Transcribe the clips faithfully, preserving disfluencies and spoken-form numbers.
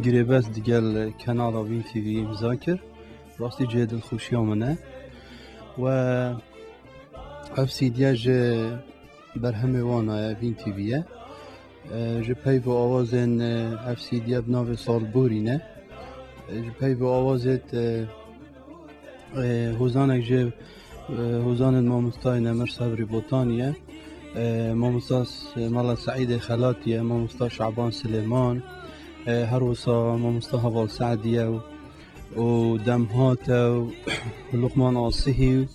Girêbest digel kenala Vîn T V îmza kir. Rastî cihê dilxweşiya min e. We ev C D ye ji berhemê wana ye, Vîn T V ye. E, ji peyv û awazên, e, ev C D ye bi navê Salborî ne. E, ji peyv û awazê, e, e, hozanek ji, e, hozanên mamostayê Nemir Sebrî Botanî ye. E, mamosta S-, Mela Seîdê Xelatî ye, mamosta Şaban Silêman, e, her wisa mamosta Heval Seîdî ye û û Demhat e û Luqman Asihî û,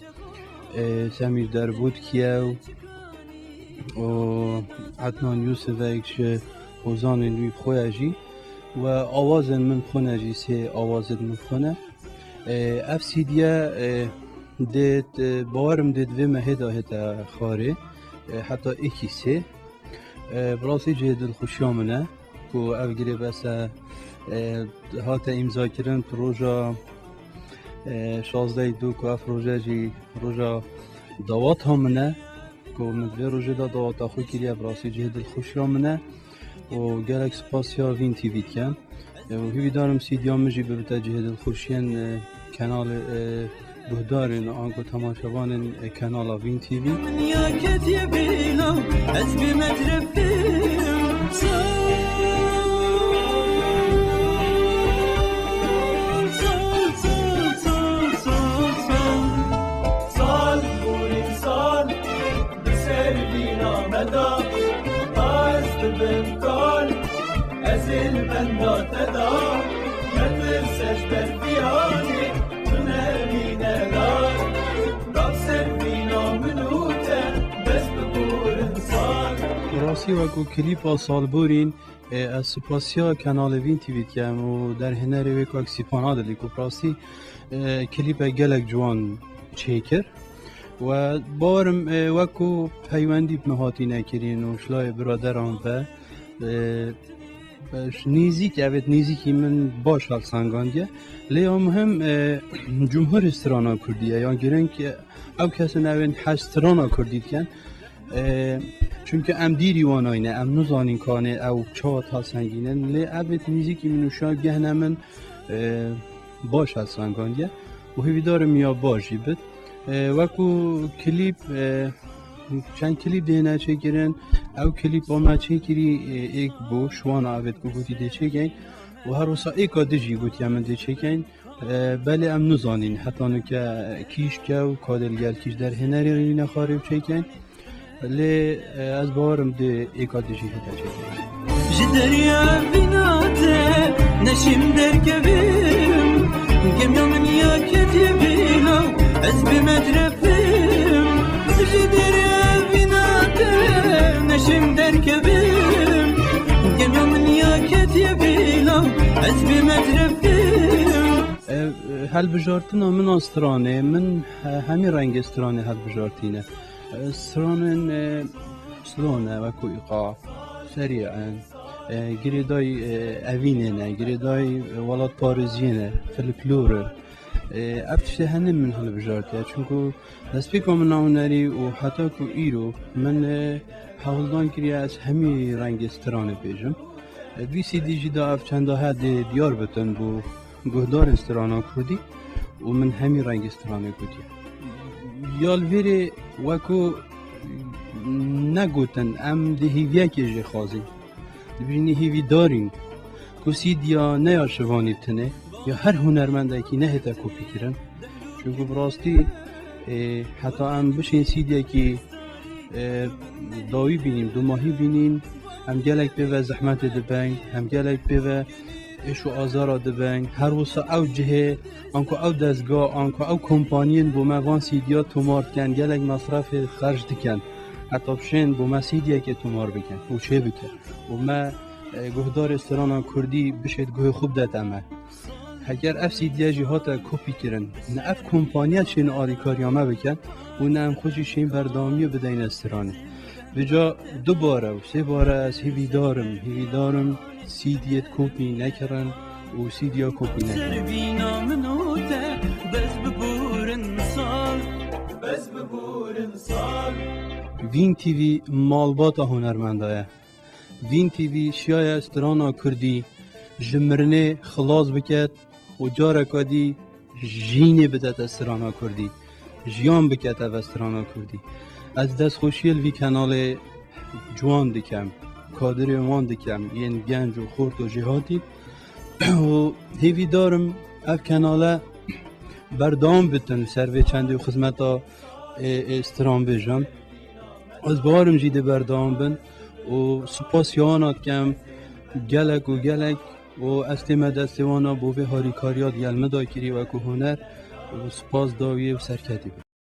e, Semîr Derbûtkî ye û, û Ednan Yûsif e, yek ji hozanên wî bi xwe ye jî. We awazên min bi xwe ne jî, sê awazên min bi xwe ne. E, ev C D ye, e, dê, e, bawerim dê di vê mehê de hête xwarê, e, heta êkî sê. E, bi rastî cihê dilxweşiya min e ku ev girêbest e, e, hate îmzakirin, tu roja, e, şazdehê du ku ev roje jî roja dawata min e, ku min di vê rojê de dawata xwe kiriye, bi rastî cihê dilxweşiya min e û gelek spasiya Vîn T V dikim. E, û hîvîdarim C D ya min jî bibite cihê dilxweşiyên, e, kenalê, e, guhdarên anku temaşevanên, e, kenala Vîn T V. Min ya ketiye bîna, ez bî metrefim. Sal, sal, sal, sal, sal, sal. Sal, borî sal, bi ser vîna me da, ez dibim kal, ez ê li benda te da, metirse ji ber viyanê, tu nermîne dar, da bi ser vîna min û te, bes biborin sal. Rastî wekû klîpa Salborîn, e, ez spasiya kenalê Vîn T V dikim û derhênerê wê ku Sîpan Adilî ku bi rastî, e, klîpek gelek ciwan çêkir. We bawerim, e, wekû peywendî bi me hatîne kirin û ji layê biraderan ve, e, e, ji nêzîk, evêt nêzîkî min baş helsangandiye. Lê ya muhim, e, cumhurê strana kurdî ye. Ya giring, e, ew kesên evên hez strana kurdî dikin. E, çunke em dîrî wan nayne, em nizanîn kanê ew çawa helsengînin. Lê evêt nêzîkî min û şa gehne min, e, baş helsangandiye û hêvîdarim ya baş jî bit. E, wekû klîp, e, çend klîp dê hêne çêkirin. Ew klîpa me çêkirî, e, êk bû, ji wana evêt ku gotî dê çêkeyn. Û her wisa êka din jî gotiye min dê çêkeyn. E, belê em nizanîn heta nuke kî ji ke û ka dê li gel kî ji derhênerê rîne xwarê û çêkeyn. Lê, e, ez bawerim dê êka din jî hête çêkirin. Ji derya vîna te neşim derkevim, gemiya min ya ketiye bîna, ez bê metrefim. Ji derya vîna te neşim derkevim, gemiya min ya ketiye bîna, ez bê metrefim. E, e, helbijartina min a stranê, min he-, hemî rengê stranê helbijartîne. E, stranên, e, slow ne, wekû îqa, serî in, e, girêdayî, e, evînê ne, girêdayî, e, welatparêziyê ne, folklor in. E, ev tiştê hene min hilbijartiye, çunku destpêka min a hunerî û heta ku îro min, e, hewldan kiriye ez hemî rengê stranê bêjim. E, vî C D jî de ev çenda he dê diyar bitin bû guhdarên strana kurdî û min hemî rengê stranê gotiye. Ya li vêrê wekû negotin, em di hêviyekê jê xwazîn. Dibînî hêvîdarîn ku C D ya ne ya şivanî tinê, ya her hunermendekî nehête kopîkirin. Çunku bi rastî, e, heta em bişên C D yekî, e, dawî bînîn, dumahî bînîn, em gelek pê ve zehmetê dibin, em gelek pê ve êş û azara dibin. Her wisa ew cihê, anku ew dezga, anku ew kompaniyên bo me van C D ya tomar dikin, gelek mesrefê xerc dikin. Heta bişên bo me C D yekê tomar bikin û çê bikin. Û me, e, guhdarê strana kurdî bişêt guhê xwe bidete me. Heger ev C D jî hate kopî kirin, ne ev kompaniya çêne alîkariya me bikin û ne em xwe jî şên berdewamiyê bideyne stranê. Vêca dubare û sêbare ez hêvîdar im, hêvîdar im C D yê kopî nekirin û C D ya kopî nekirin. Ser vîna min û te, bes biborin sal, bes biborin sal. Vîn T V malbata hunermenda ye. Vîn T V şiyaye strana kurdî ji mirinê xilas biket û careka dî jînê bidete strana kurdî, jiyan bikete ve strana kurdî. Ez destxweşiyê li vî kenalê ciwan dikem, kadirên wan dikem, yên genc û xort û jêhatî û hêvîdar im ev kenale berdewam bitin ser vê çendê û xizmeta ê, ê stranbêjan. Ez bawerim jî dê berdewam bin û spas ya wan dikem gelek û gelek û ez tême destê wan a bo vê harîkariya di gel min de kirî wekû huner û spas dawiyê û serketî bin.